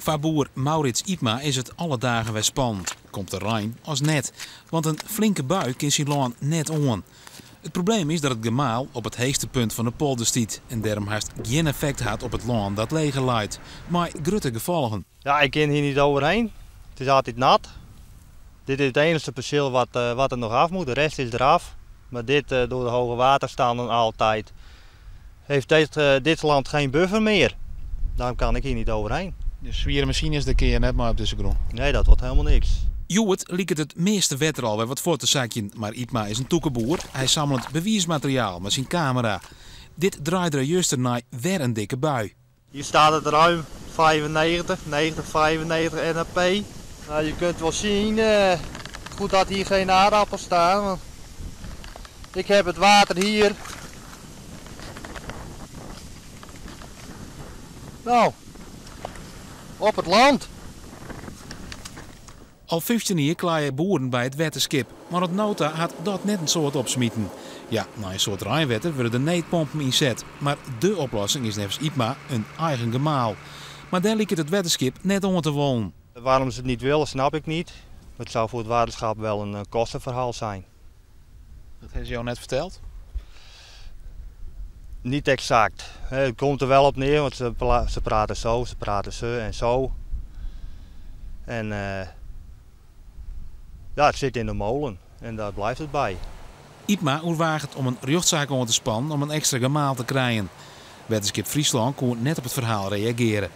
Foar boer Maurits Ypma is it alle dagen wer spannend. Komt der rein as net? Want in flinke bui kin syn lân net oan. It probleem is dat it gemaal op it heechste punt fan de polder stiet en dêrom hast gjin effekt hat op it lân dat leger leit, mei grutte gefolgen. Ja, ik kin hier niet overheen. Het is altijd nat. Dit is het enige perceel wat, wat er nog af moet. De rest is eraf. Maar dit, door de hoge waterstanden altijd, heeft dit, dit land geen buffer meer. Daarom kan ik hier niet overheen. De swiere masines dêr kinne je net mei op dizze grûn. Nee, dat wordt helemaal niks. Hjoed liket it measte wetter al wer wat fuort te sakjen, mar Ypma is in tûke boer. Hy sammelet bewiismateriaal mei syn kamera. Dit draaide er juster nei wer in dikke bui. Hier staat het ruim 95, 90, 95 NAP. Nou, je kunt wel zien, goed dat hier geen aardappels staan. Want ik heb het water hier. Nou, op het land. Al 15 jier kleie boeren by it wetterskip, mar oant no ta hat dat net in soad opsmiten. Ja, nei in soad reinwetter wurde de needpompen ynset, mar de oplossing is neffens Ypma in eigen gemaal. Mar dêr liket it wetterskip net oan te wollen. Waarom ze het niet willen, snap ik niet. Het zou voor het waterschap wel een kostenverhaal zijn. Dat ha se jo net ferteld? Niet exact. Het komt er wel op neer, want ze praten zo, ze praten zo en zo. En ja, het zit in de molen en daar blijft het bij. Ypma oerwaget om in rjochtsaak oan te spannen om in ekstra gemaal te krijen. Wetterskip Fryslân koe net op it ferhaal reagearje.